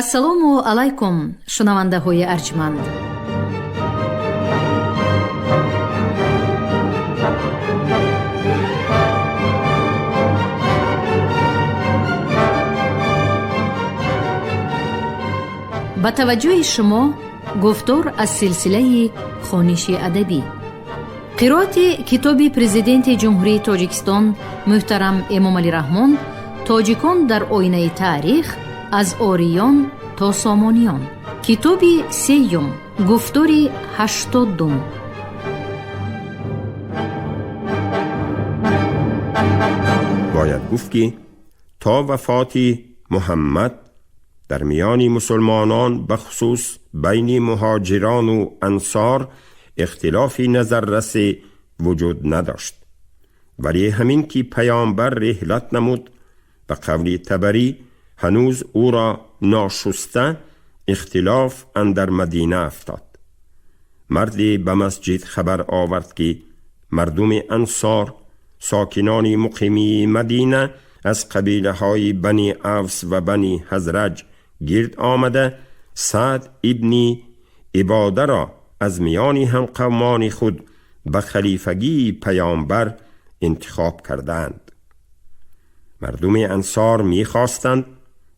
Ассалому алайкум, шунавандаҳои арҷманд. Ба таваҷҷӯҳи шумо гуфтор аз силсилаи хониши адабӣ. Қироати китоби Президенти Ҷумҳурии Тоҷикистон муҳтарам Эмомалӣ Раҳмон «Тоҷикон дар оинаи таърих: аз ориён то сомониён», китоби сеюм, гуфтори 80-ум. Бояд гуфт, ки то вафоти Муҳаммад дар миёни мусулмонон, бахусус байни муҳоҷирон у ансор, ихтилофи назаррасе вуҷуд надошт. Вале ҳамин ки паёмбар реҳлат намуд, ба қавли Табарӣ, ҳанӯз ӯро ношуста, ихтилоф андар Мадина афтод. Марде ба масҷид хабар овард, ки мардуми ансор, сокинони муқимии Мадина, аз қабилаҳои Бани Авс ва Бани Ҳазраҷ гирд омада, Саъд ибни Ибодаро аз миёни ҳамқавмони худ ба халифагии паёмбар интихоб кардаанд. Мардуми ансор мехостанд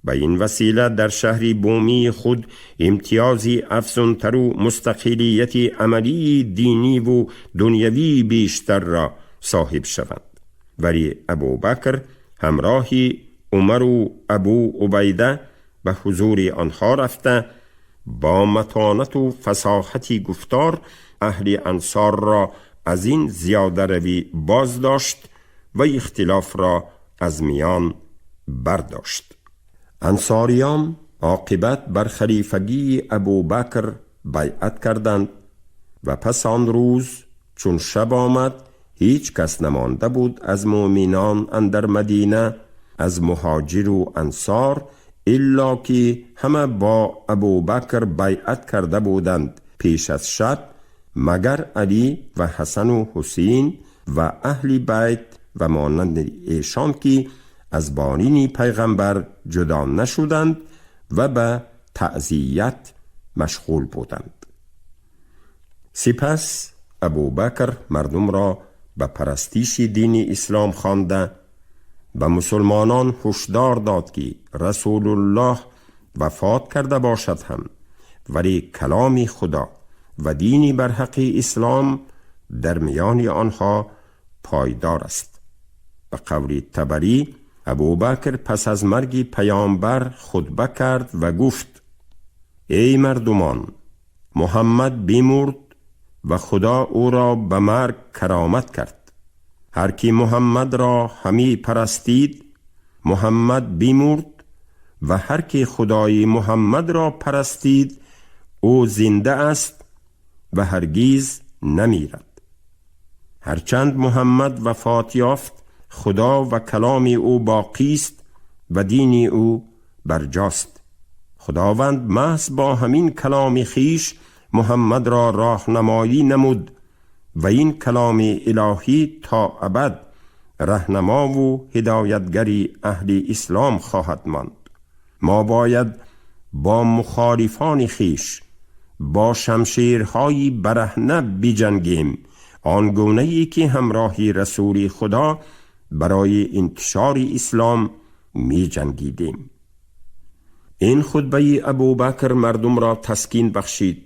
ба ин васила дар шаҳри бумии худ имтиёзи афзунтару мустақилияти амалии диниву дунявии бештарро соҳиб шаванд. Вале Абубакр ҳамроҳи Умару Абу Убайда ба ҳузури онҳо рафта, бо матонату фасоҳати гуфтор аҳли ансорро аз ин зиёдаравӣ боз дошт ва ихтилофро аз миён бардошт. Ансориён оқибат бар халифагии Абубакр байъат карданд ва пас он рӯз, чун шаб омад, ҳеҷ кас намонда буд аз муъминон андар Мадина, аз муҳоҷиру ансор, илло ки ҳама бо Абубакр байъат карда буданд пеш аз шаб, магар Алӣ ва Ҳасану Ҳусейн ва аҳли байт ва монанди эшон, ки аз болини пайғамбар ҷудо нашуданд ва ба таъзият машғул буданд. Сипас Абубакр мардумро ба парастиши дини ислом хонда, ба мусулмонон ҳушдор дод, ки Расулуллоҳ вафот карда бошад ҳам, вале каломи Худо ва дини барҳақи ислом дар миёни онҳо пойдор аст. Ба қавли Табарӣ, Абубакр пас аз марги паёмбар хутба кард ва гуфт: «Эй мардумон, Муҳаммад бимурд ва Худо ӯро ба марг каромат кард. Ҳар ки Муҳаммадро ҳамӣ парастид, Муҳаммад бимурд, ва ҳар ки Худои Муҳаммадро парастид, ӯ зинда аст ва ҳаргиз намирад. Ҳарчанд Муҳаммад вафот ёфт, Худо ва каломи ӯ боқист ва дини ӯ барҷост. Худованд маҳз бо ҳамин каломи хиш Муҳаммадро роҳнамоӣ намуд ва ин каломи илоҳӣ то абад раҳнамову ҳидоятгари аҳли ислом хоҳад монд. Мо бояд бо мухолифони хиш бо шамшерҳои бараҳна биҷангем, он гунае ки ҳамроҳи расули Худо барои интишори ислом меҷангидем». Ин хутбаи Абубакр мардумро таскин бахшид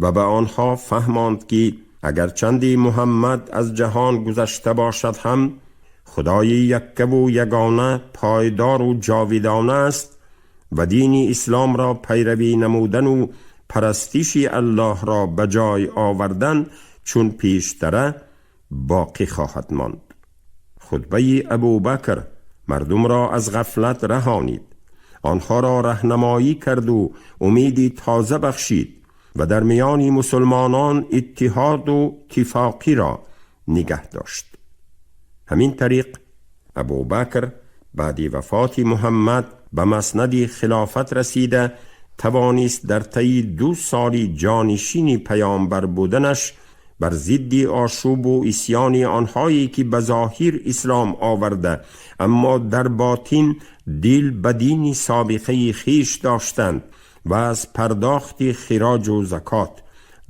ва ба онҳо фаҳмонд, ки агарчанде Муҳаммад аз ҷаҳон гузашта бошад ҳам, Худои яккаву ягона пойдору ҷовидона аст ва дини исломро пайравӣ намудану парастиши Аллоҳро ба ҷой овардан чун пештара боқӣ хоҳад монд. Хутбаи Абубакр мардумро аз ғафлат раҳонид, онҳоро раҳнамоӣ карду умеди тоза бахшид ва дар миёни мусулмонон иттиҳоду тифоқиро нигаҳ дошт. Ҳамин тариқ Абубакр баъди вафоти Муҳаммад ба маснади хилофат расида, тавонист дар таи 2 соли ҷонишини паёмбар буданаш بر ضد آشوب و عصیان آنهایی که به ظاهر اسلام آورده اما در باطن دل به دین سابقه خویش داشتند و از پرداخت خراج و زکات،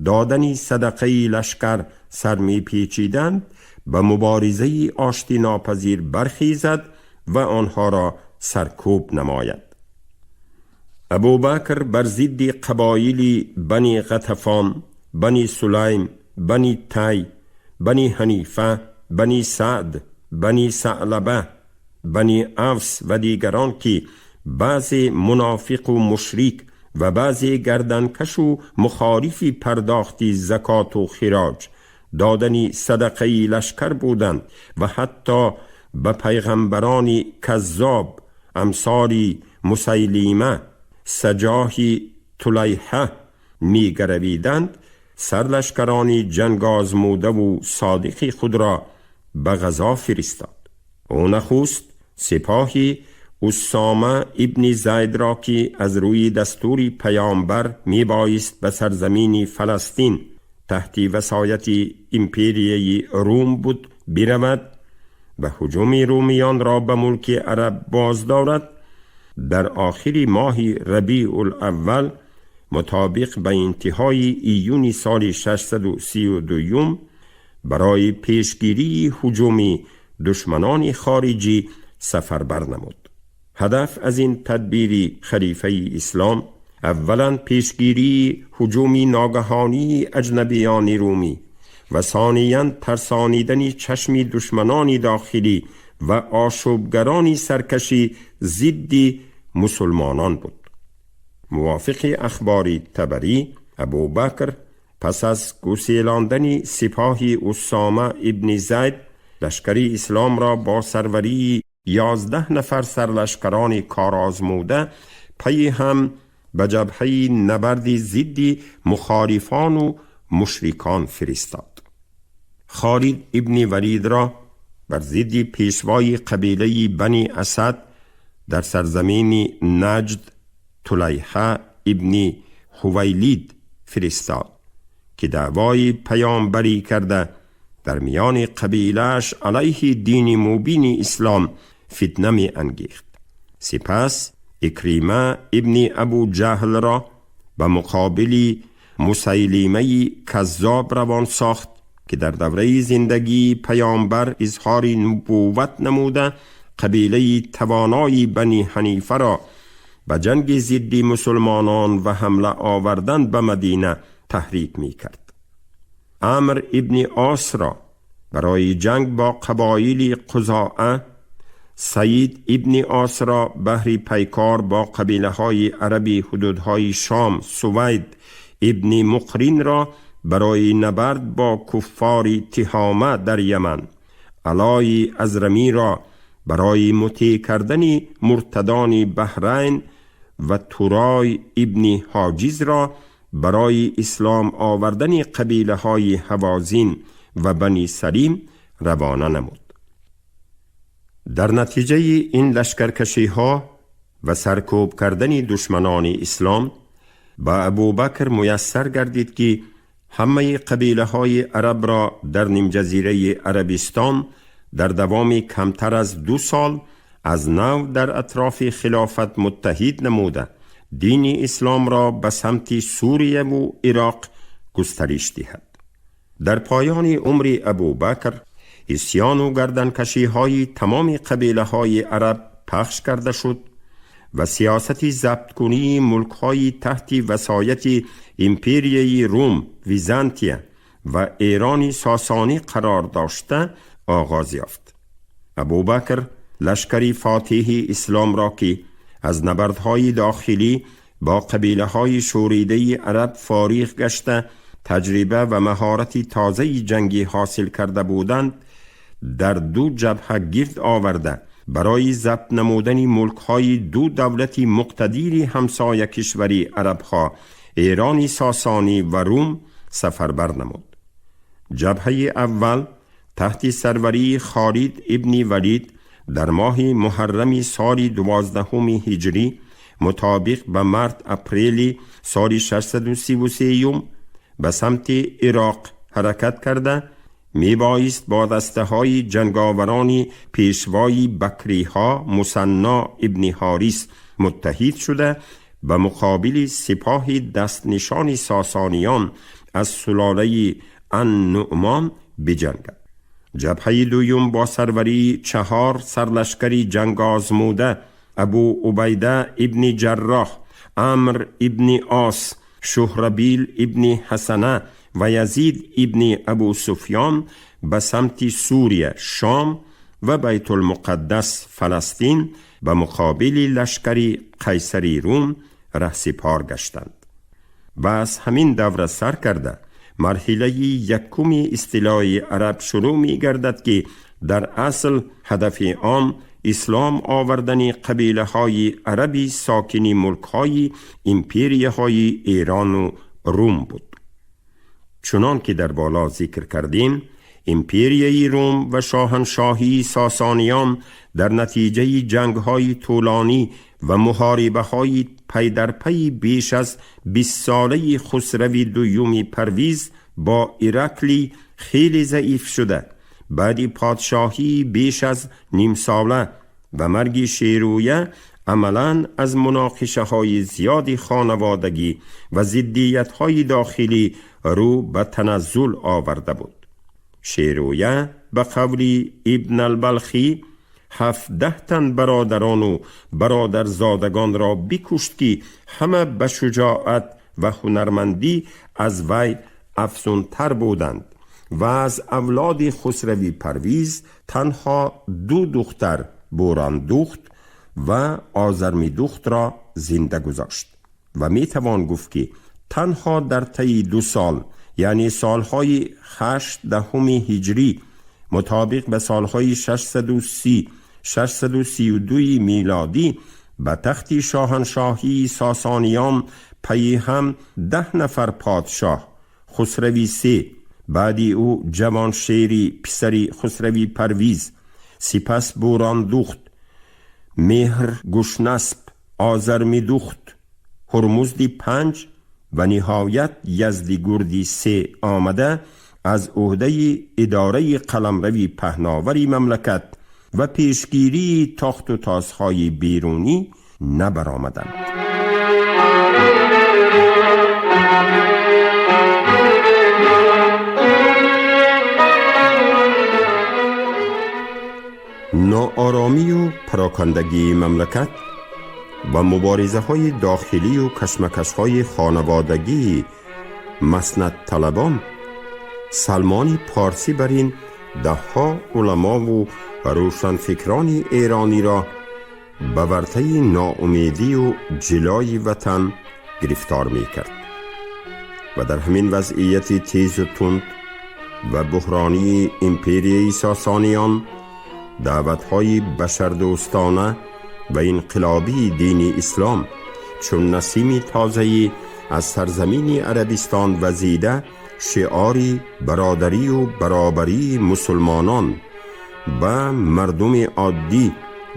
دادن صدقه لشکر سر می پیچیدند، به مبارزه آشتی ناپذیر برخیزد و آنها را سرکوب نماید. ابوبکر بر ضد قبایل بنی غطفان، بنی سلیم، بنی طی، بنی حنیفه، بنی سعد، بنی ثعلبه، بنی اوس و دیگران که بعضی منافق و مشرک و بعضی گردنکش و مخالف پرداخت زکات و خراج، دادن صدقه لشکر بودند و حتی به پیغمبران کذاب امثال مسیلیمه، سجاح طلیحه می گرویدند، سرلشکران جنگ آزموده و صادق خود را به غزا فرستاد. او نخست سپاهی اسامه ابن زید را که از روی دستور پیامبر می بایست به سرزمین فلسطین تحت وصایت امپریه روم بود برود و هجوم رومیان را به ملک عرب باز دارد، در آخر ماه ربیع الاول مطابق به انتهای ایون سال 632 برای پیشگیری هجوم دشمنان خارجی سفر برنمود. هدف از این تدبیر خلیفه اسلام اولا پیشگیری هجوم ناگهانی اجنبیان رومی و ثانیا ترسانیدن چشم دشمنان داخلی و آشوبگران سرکشی ضد مسلمانان بود. موافق اخبار طبری، ابوبکر پس از گسیلاندن سپاه اسامه ابن زید، لشکری اسلام را با سروری 11 نفر سرلشکران کارآزموده پی هم به جبهه نبرد ضد مخالفان و مشرکان فرستاد. خالد ابن ولید را بر ضد پیشوای قبیله بنی اسد در سرزمین نجد طلیحه ابن خویلید فرستاد که دعوای پیامبری کرده در میان قبیله‌اش علیه دین مبین اسلام فتنه می انگیخت. سپس عکرمه ابن ابو جهل را به مقابل مسیلیمه کذاب روان ساخت که در دوره زندگی پیامبر اظهار نبوت نموده قبیله توانای بنی حنیفه را به جنگ ضد مسلمانان و حمله آوردن به مدینه تحریک می کرد. عمرو ابن عاص را برای جنگ با قبایل قضاعه، سعید ابن عاص را بهر پیکار با قبیله های عربی حدودهای شام، سوید ابن مقرین را برای نبرد با کفار تهامه در یمن، علای حضرمی را برای مطیع کردن مرتدان بحرین و ترای ابن حاجز را برای اسلام آوردن قبیله های هوازین و بنی سلیم روانه نمود. در نتیجه این لشکرکشی ها و سرکوب کردن دشمنان اسلام، به ابوبکر میسر گردید که همه قبیله های عرب را در نیمجزیره عربستان در دوام کمتر از 2 سال از نو در اطراف خلافت متحد نموده دین اسلام را به سمت سوریه و عراق گسترش دهد. در پایان عمر ابوبکر، عصیان و گردنکشی های تمام قبیله های عرب پخش کرده شد و سیاست ضبط کنی ملک های تحت وصایت امپریه روم، ویزانتیه و ایران ساسانی قرار داشته آغاز یافت. ابوبکر لشکری فاتح اسلام را که از نبردهای داخلی با قبیله های شوریده عرب فارغ گشته تجربه و مهارت تازه جنگی حاصل کرده بودند، در 2 جبهه گرد آورده برای ضبط نمودن ملک های 2 دولت مقتدیر همسایه کشوری عربها، ایران ساسانی و روم سفر برنمود. جبهه اول تحت سروری خالد ابن ولید در ماه محرم سال 12 هجری مطابق به مارت اپریل سال 633 به سمت عراق ҳаракат карда мебоист бо дастаҳои ҷанговарони пешвои бакриҳо Мусанно ибни Ҳорис муттаҳид шуда ба муқобили сипоҳи дастнишони сосониён аз сулолаи Ан-Нуъмон биҷангад. Ҷабҳаи дуюм бо сарварии чаҳор сарлашкари ҷангозмуда Абу Убайда ибни Ҷарроҳ, Амр ибни Ос, Шуҳрабил ибни Ҳасана ва Язид ибни Абу Суфён ба самти Сурия, Шом ва Байтулмуқаддас, Фаластин ба муқобили лашкари Қайсари Рум раҳсипор гаштанд. Ва аз ҳамин давра сар карда марҳилаи якуми истилои араб шурӯъ мегардад, ки дар асл ҳадафи он ислом овардани қабилаҳои араби сокини мулкҳои империяҳои Эрону Рум буд. Чунон ки дар боло зикр кардем, империяи Рум ва шоҳаншоҳии сосониён дар натиҷаи ҷангҳои тӯлонӣ ва муҳорибаҳои пайдарпайи беш аз бистсолаи Хусрави дуюми Парвиз бо Ираклӣ хеле заиф шуда, баъди подшоҳии беш аз нимсола ва марги Шерӯя амалан аз муноқишаҳои зиёди хонаводагӣ ва зиддиятҳои дохилӣ рӯ ба таназзул оварда буд. Шерӯя ба қавли Ибн Албалхӣ 17 тан бародарону бародарзодагонро бикушт, ки ҳама ба шуҷоат ва ҳунармандӣ аз вай афзунтар буданд ва аз авлоди Хусрави Парвиз танҳо ду духтар, Бурандухт ва Озармидухтро зинда гузошт. Ва метавон гуфт, ки танҳо дар таи 2 сол, яъне солҳои 8 ҳиҷрӣ мутобиқ ба солҳои 630 632 милодӣ ба тахти шоҳаншоҳии сосониён пайи ҳам 10 нафар подшоҳ, Хусрави се, баъди ӯ Ҷавоншери писари Хусрави Парвиз, сипас Бурандухт, Меҳр Гушнасп, Озармидухт, Ҳурмузди панҷ ва ниҳоят Яздигурди се омада аз ӯҳдаи идораи қаламрави паҳновари мамлакат ва пешгирии тохту тозҳои берунӣ набаромаданд. Ноороми парокандагии мамлакат ва муборизаҳои дохилию кашмакашҳои хонаводагии маснадталабон Салмони Порсӣ бар ин даҳҳо уламову рӯшанфикрони эрониро ба вартаи ноумедию ҷилои ватан гирифтор мекард ва дар ҳамин вазъияти тезу тунд ва буҳронии империяи сосониён даъватҳои башардӯстона ва инқилобии дини ислом чун насими тозаи аз сарзамини Арабистон вазида шиори бародарию баробарии мусулмонон ба мардуми оддӣ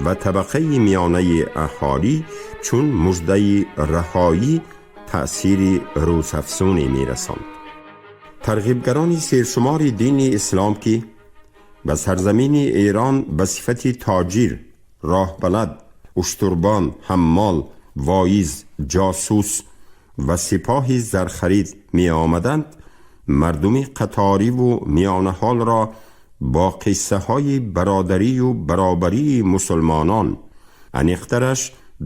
ва табақаи миёнаи аҳолӣ чун муждаи раҳоӣ таъсири рӯзафзуне мерасонд. Тарғибгарони сершумори дини ислом, ки ба сарзамини Эрон ба сифати тоҷир, роҳбалад, уштурбон, ҳаммол, воиз, ҷосус ва сипоҳи зархарид меомаданд, мардуми қаториву миёнаҳолро бо қиссаҳои бародарию баробарии мусулмонон, аниқтараш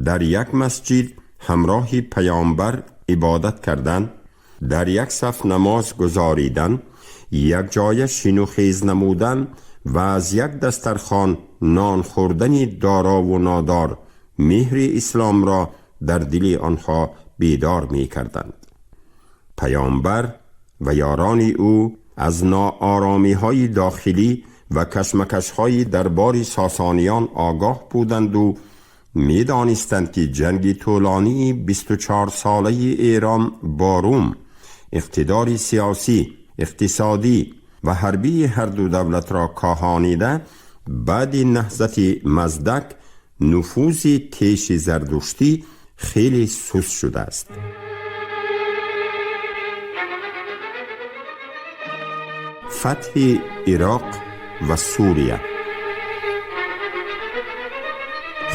дар як масҷид ҳамроҳи паёмбар ибодат кардан, дар як саф намоз гузоридан, якҷоя шинухез намудан ва аз як дастархон нон хӯрдани дорову нодор меҳри исломро дар дили онҳо бедор мекарданд. Паёмбар ва ёрони ӯ аз нооромиҳои дохилӣ ва кашмакашҳои дарбори сосониён огоҳ буданду медонистанд, ки ҷанги тӯлонии 24-солаи Эрон бо Рум иқтидори сиёсӣ, иқтисодӣ ва ҳарбии ҳарду давлатро коҳонида, баъди наҳзати Маздак нуфузи теши зардуштӣ хеле суст шудааст. Фатҳи Ироқ ва Сурия.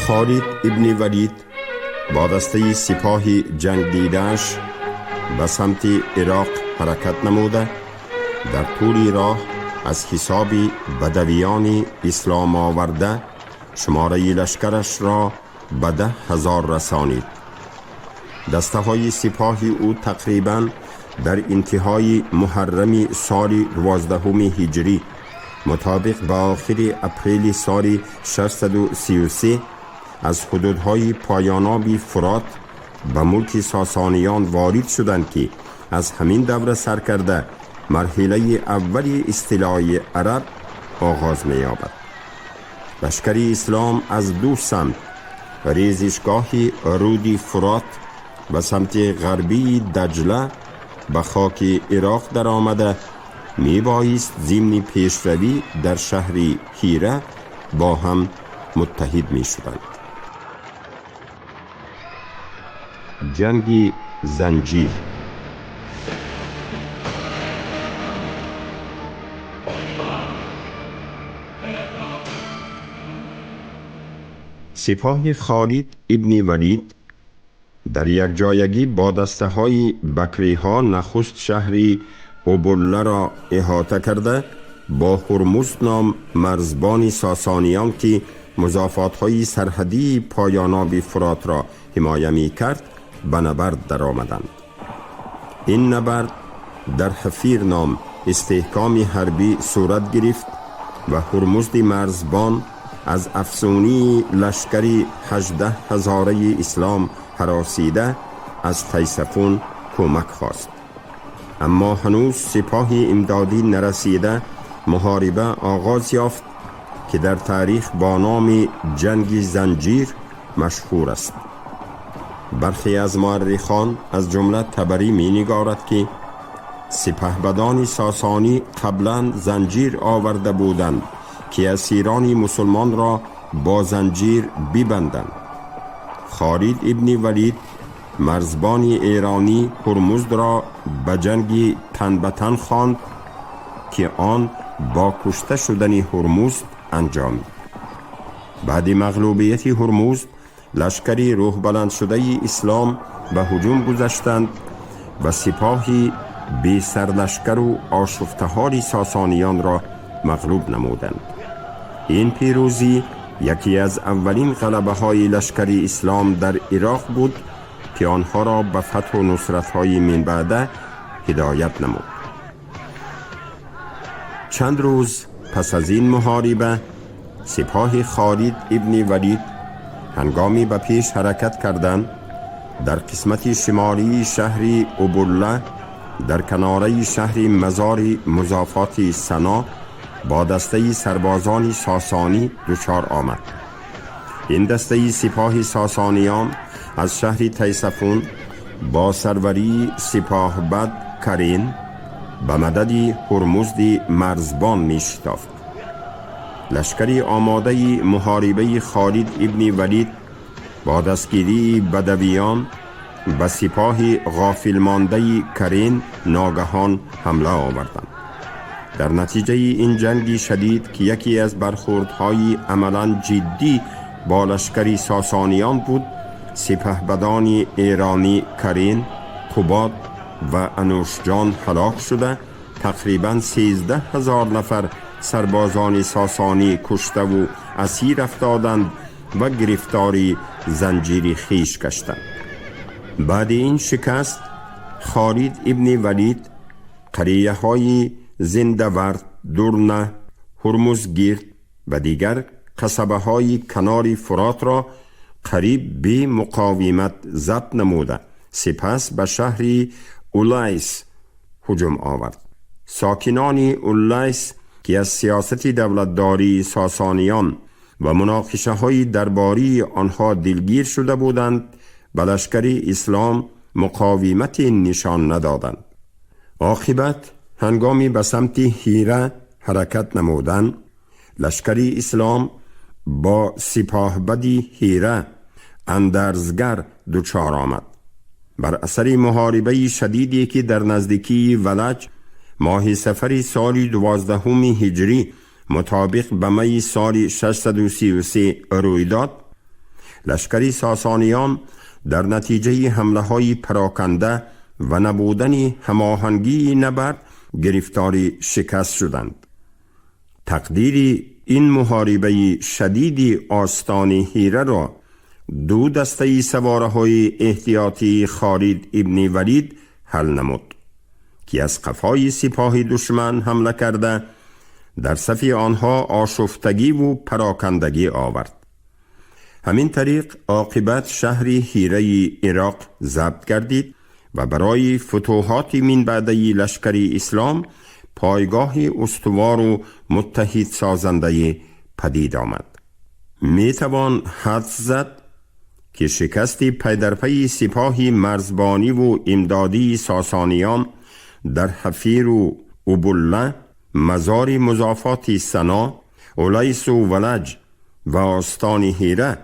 Холид ибни Валид бо дастаи сипоҳи ҷангдидааш ба самти Ироқ ҳаракат намуда, дар тӯли роҳ аз ҳисоби бадавиёни исломоварда шумораи лашкарашро ба 10,000 расонид. Дастаҳои сипоҳи ӯ тақрибан дар интиҳои муҳаррами соли 12 ҳиҷрӣ, мутобиқ ба охири апрели соли 633, аз ҳудудҳои поёноби Фурот ба мулки Сосониён ворид шуданд, ки аз ҳамин давра сар карда марҳилаи аввали истилои араб оғоз меёбад. Лашкари ислом аз ду самт, резишгоҳи руди Фурот ба самти ғарбии Даҷла, ба хоки Ироқ даромада, мебоист зимни пешравӣ дар шаҳри Ҳира бо ҳам муттаҳид мешуданд. Ҷанги Занҷир. Сипоҳи Холид ибни Валид дар якҷоягӣ бо дастаҳои бакриҳо нахуст шаҳри Убулларо иҳота карда, бо Ҳурмуз ном марзбони сосониён, ки музофотҳои сарҳадии поёноби Фуротро ҳимоя мекард, ба набард даромаданд. Ин набард дар Ҳафир ном истеҳкоми ҳарбӣ сурат гирифт ва Ҳурмузди марзбон аз афзунии лашкари 18 ҳазораи ислом ҳаросида аз Тайсафун кӯмак хост. Аммо ҳанӯз сипоҳи имдодӣ нарасида, муҳориба оғоз ёфт, ки дар таърих бо номи ҷанги Занҷир машҳур аст. Бархе аз муаррихон, аз ҷумла Табарӣ, менигорад, ки сипаҳбадони сосонӣ қаблан занҷир оварда буданд, ки асирони мусулмонро бо занҷир бибанданд. Холид ибни Валид марзбони эронӣ Ҳурмуздро ба ҷанги тан ба тан хонд, ки он бо кушта шудани Ҳурмузд анҷомид. Баъди мағлубияти Ҳурмузд лашкари рӯҳбаландшудаи ислом ба ҳуҷум гузаштанд ва сипоҳи бесарлашкару ошуфтаҳоли сосониёнро мағлуб намуданд. Ин пирӯзӣ яке аз аввалин ғалабаҳои лашкари ислом дар Ироқ буд, ки онҳоро ба фатҳу нусратҳои минбаъда ҳидоят намуд. Чанд рӯз пас аз ин муҳориба сипоҳи Холид ибни Валид ҳангоми ба пеш ҳаракат кардан дар қисмати шимолии шаҳри Убулла, дар канораи шаҳри мазори музофоти Сано, бо дастаи сарбозони сосонӣ дучор омад. Ин дастаи сипоҳи сосониён аз шаҳри Тайсафун бо сарварии сипоҳбад Карин ба мадади Ҳурмузди марзбон мешитофт. Лашкари омодаи муҳорибаи Холид ибни Валид бо дастгирии бадавиён ба сипоҳи ғофилмондаи Карин ногаҳон ҳамла оварданд. Дар натиҷаи ин ҷанги шадид, ки яке аз бархӯрдҳои амалан ҷиддӣ бо лашкари сосониён буд, сипаҳбадони эронӣ Карин, Қубод ва Анӯшҷон ҳалок шуда, тақрибан 13,000 нафар сарбозони сосонӣ куштаву асир афтоданд ва гирифтори занҷири хиш гаштанд. Баъди ин шикаст Холид ибни Валид қарияҳои Зиндавард, Дурна, Ҳурмузгирд ва дигар қасабаҳои канори Фуротро қариб бемуқовимат забт намуда, сипас ба шаҳри Улайс ҳуҷум овард. Сокинони Улайс, ки аз сиёсати давлатдории сосониён ва муноқишаҳои дарбории онҳо дилгир шуда буданд, ба лашкари ислом муқовимате нишон надоданд. Оқибат ҳангоми ба самти Ҳира ҳаракат намудан, лашкари ислом бо сипоҳбади Ҳира Андарзгар дучор омад. Бар асари муҳорибаи шадиде, ки дар наздикии Валаҷ ماه صفر سال 12 هجری مطابق به می سال 633 روی داد، لشکر ساسانیان در نتیجه حمله های پراکنده و نبودن هماهنگی نبرد گرفتار شکست شدند. تقدیر این محاربه شدید آستان حیره را دو دسته سواره های احتیاطی خالد ابن ولید حل نمود که از قفای سپاه دشمن حمله کرده در صف آنها آشفتگی و پراکندگی آورد. همین طریق عاقبت شهر حیره عراق ضبط گردید و برای فتوحات من بعده لشکر اسلام پایگاه استوار و متحد سازنده پدید آمد. می توان حدس زد که شکست پی سپاه مرزبانی و امدادی ساسانیان در حفیر و ابله، مزار مضافات سنا، اولیس و ولج و آستان حیره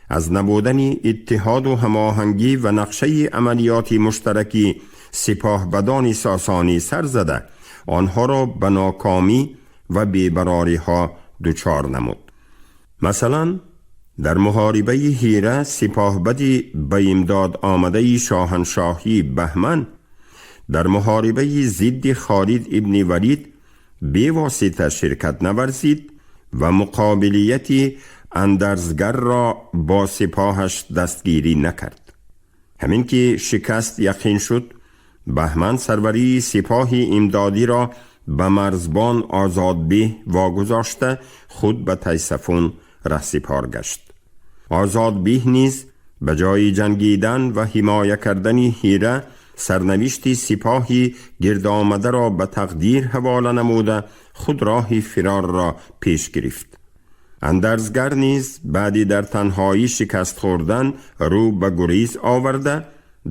از نبودن اتحاد و هماهنگی و نقشه عملیات مشترکی سپاهبدان ساسانی سر زده آنها را به ناکامی و بیبراری ها دچار نمود. مثلا در محاربه حیره سپاهبد به امداد آمده شاهنشاهی بهمن در محاربه ضد خالد ابن ولید بی واسطه شرکت نورزید و مقابلیت اندرزگر را با سپاهش دستگیری نکرد. همین که شکست یقین شد، بهمن سروری سپاه امدادی را به مرزبان آزادبه واگذاشته خود به تیسفون رهسپار گشت. آزادبه نیز به جای جنگیدن و حمایه کردن حیره سرنوشت سپاهی گرد آمده را به تقدیر حواله نموده خود راه فرار را پیش گرفت. اندرزگر نیز بعدی در تنهایی شکست خوردن رو به گریز آورده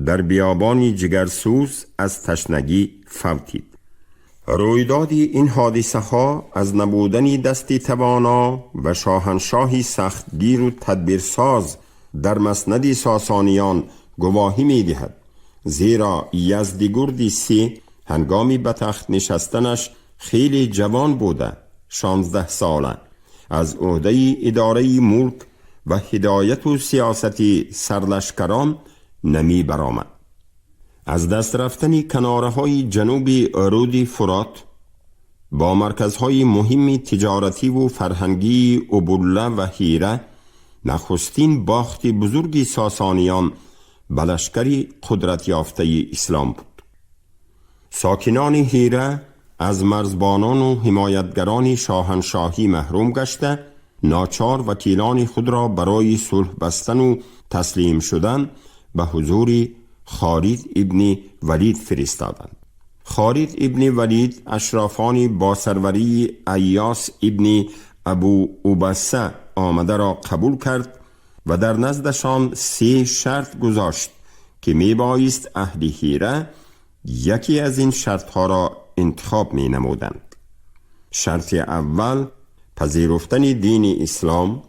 در بیابان جگرسوز از تشنگی فوتید. رویداد این حادثه ها از نبودن دستی توانا و شاهنشاهی سختگیر و تدبیرساز در مسند ساسانیان گواهی می دهد، زیرا یزدیگرد سه هنگامی به تخت نشستنش خیلی جوان بوده، 16 ساله، از عهده اداره ملک و هدایت و سیاست سرلشکران نمی برآمد. از دست رفتن کناره های جنوب رود فرات با مرکزهای مهم تجارتی و فرهنگی ابوله و حیره نخستین باخت بزرگ ساسانیان به لشکر قدرت یافته اسلام بود. ساکنان حیره از مرزبانان و حمایتگران شاهنشاهی محروم گشته ناچار وکیلان خود را برای صلح بستن و تسلیم شدن به حضور خالد ابن ولید فرستادند. خالد ابن ولید اشرافان با سروری ایاس ابن ابو اوبسه آمده را قبول کرد و در نزدشان 3 شرط گذاشت که می بایست اهل حیره یکی از این شرطها را انتخاب می نمودند. شرط اول پذیرفتن دین اسلام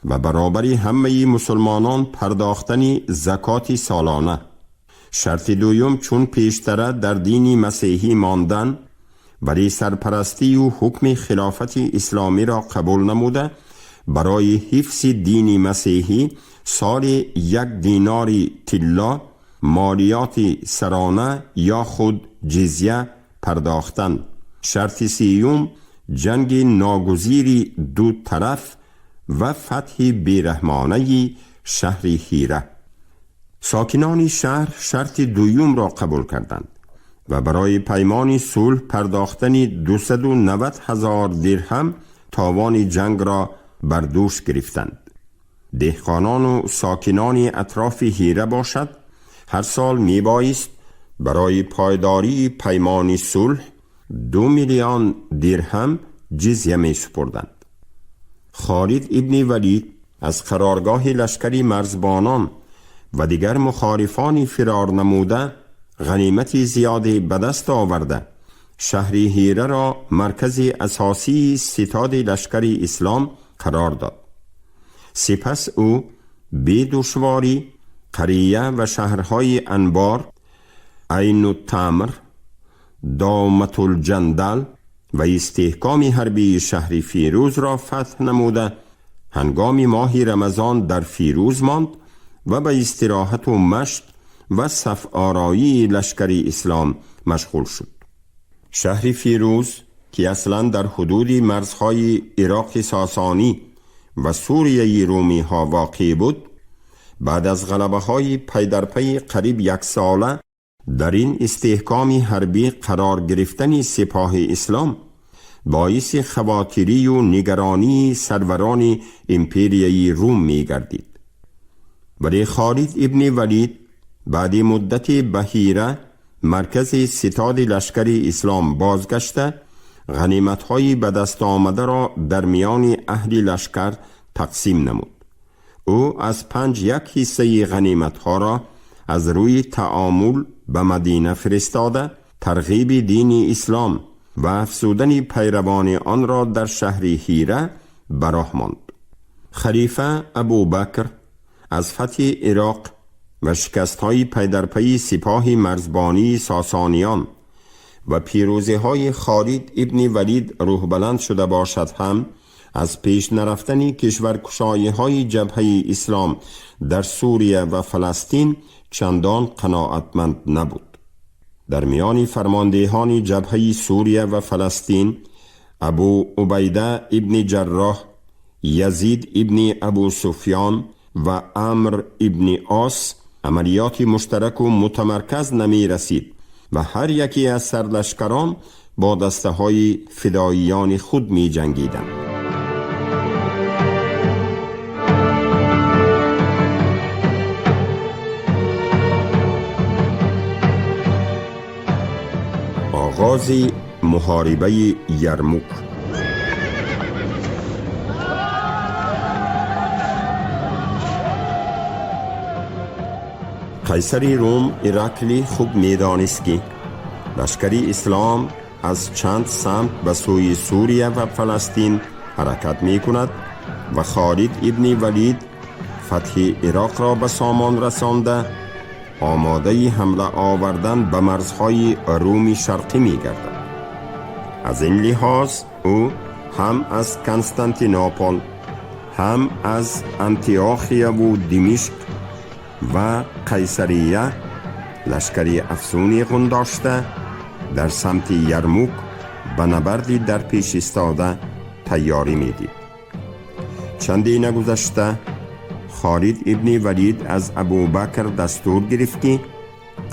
و برابر همه مسلمانان پرداختن زکات سالانه. شرط دوم چون پیشتره در دین مسیحی ماندن ولی سرپرستی و حکم خلافت اسلامی را قبول نموده برای حفظ دین مسیحی سال 1 دینار طلا مالیات سرانه یا خود جزیه پرداختن. شرط سیوم جنگ ناگزیر دو طرف و فتح بیرحمانه شهر حیره. ساکنان شهر شرط دوم را قبول کردند و برای پیمان صلح پرداختن 290,000 درهم تاوان جنگ را بر دوش گرفتند. دهقانان و ساکنان اطراف حیره باشد هر سال می بایست برای پایداری پیمان صلح 2 میلیون درهم جزیه می سپردند. خالد ابن ولید از قرارگاه لشکری مرزبانان و دیگر مخالفان فرار نموده غنیمت زیادی به دست آورده شهر حیره را مرکز اساسی ستاد لشکر اسلام قرار داد. سپس او بی دشواری قریه و شهرهای انبار، عین التمر، Доматулҷандал ва истеҳкоми ҳарбии шаҳри Фирӯзро фатҳ намуда, ҳангоми моҳи Рамазон дар Фирӯз монд ва ба истироҳату машқ ва саф-ороии лашкари ислом машғул шуд. Шаҳри Фирӯз, ки аслан дар ҳудуди марзҳои Ироқи Сосонӣ ва Сурияи румиҳо воқеъ буд, баъд аз ғалабаҳои пайдарпайи қариб яксола дар ин истеҳкоми ҳарбӣ қарор гирифтани сипоҳи ислом боиси хавотирию нигаронии сарварони империяи Рум мегардид. Вале Холид ибни Валид баъди муддати ба Ҳира, маркази ситоди лашкари ислом, бозгашта, ғаниматҳои ба даст омадаро дар миёни аҳли лашкар тақсим намуд. Ӯ аз панҷ як ҳиссаи ғаниматҳоро аз рӯи таомул ба Мадина фиристода, тарғиби дини ислом ва афзудани пайравони онро дар шаҳри Ҳира ба роҳ монд. Халифа Абубакр аз фатҳи Ироқ ва шикастҳои пайдарпайи сипоҳи марзбонии Сосониён ва пирӯзиҳои Холид ибни Валид рӯҳбаланд шуда бошад ҳам, аз пеш нарафтани кишваркушоиҳои ҷабҳаи ислом дар Сурия ва Фаластин чандон қаноатманд набуд. Дар миёни фармондеҳони ҷабҳаи Сурия ва Фаластин Абу Убайда ибни Ҷарроҳ, Язид ибни Абу Суфён ва Амр ибни Ос амалиёти муштараку мутамарказ намерасид ва ҳар яке аз сарлашкарон бо дастаҳои фидоиёни худ меҷангиданд. Оғози муҳорибаи Ярмук. Қайсари Рум Ираклӣ хуб медонист, ки лашкари ислом аз чанд самт ба сӯи Сурия ва Фаластин ҳаракат мекунад ва Холид ибни Валид фатҳи Ироқро ба сомон расонда, омодаи ҳамла овардан ба марзҳои Руми Шарқӣ мегардад. Аз ин лиҳоз ӯ ҳам аз Константинопол, ҳам аз Антиохияву Димишқ ва Қайсария лашкари афзуне ғундошта, дар самти Ярмук ба набарди дар пеш истода тайёрӣ медид. Чанде нагузашта, Холид ибни Валид аз Абубакр дастур гирифт, ки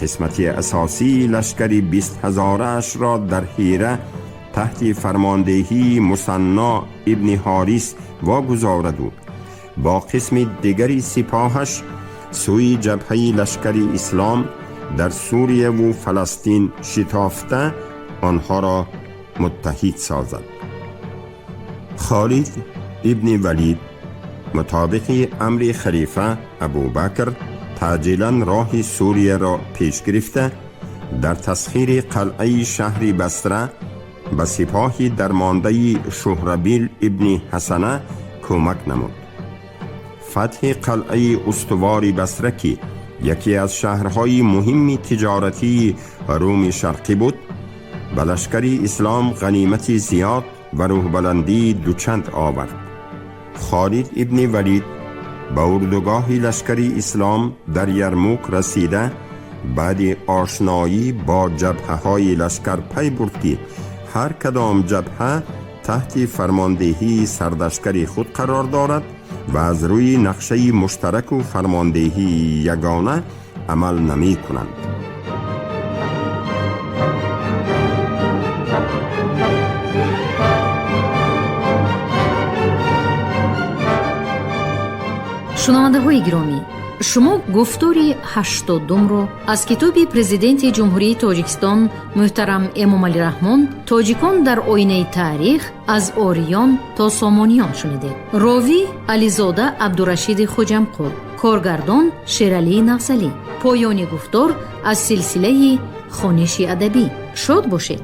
қисмати асосии лашкари 20 ҳазораашро дар Ҳира таҳти фармондеҳии Мусанно ибни Ҳорис вогузораду бо қисми дигари сипоҳаш сӯи ҷабҳаи лашкари ислом дар Сурияву Фаластин шитофта, онҳоро муттаҳид созад. Холид ибни Валид мутобиқи амри халифа Абубакр таъҷилан роҳи Сурияро пеш гирифта, дар тасхири қалъаи шаҳри Басра ба сипоҳи дармондаи Шуҳрабил ибни Ҳасана кӯмак намуд. Фатҳи қалъаи устувори Басра, ки яке аз шаҳрҳои муҳимми тиҷоратии Руми Шарқӣ буд, ба лашкари ислом ғанимати зиёд ва рӯҳбаландии дучанд овард. Холид ибни Валид ба урдугоҳи лашкари ислом дар Ярмук расида, баъди ошноӣ бо ҷабҳаҳои лашкар пай бурд, ки ҳар кадом ҷабҳа таҳти фармондеҳии сарлашкари худ қарор дорад ва аз рӯи нақшаи муштараку фармондеҳии ягона амал намекунанд. Шунавандаҳои гиромӣ, шумо гуфтори 80-умро аз китоби Президенти Ҷумҳурии Тоҷикистон муҳтарам Эмомалӣ Раҳмон «Тоҷикон дар оинаи таърих: аз ориён то сомониён» шунидед. Ровӣ Ализода Абдурашиди Хуҷамқул, коргардон Шералии Нағзалӣ. Поёни гуфтор аз силсилаи хониши адабӣ. Шод бошед.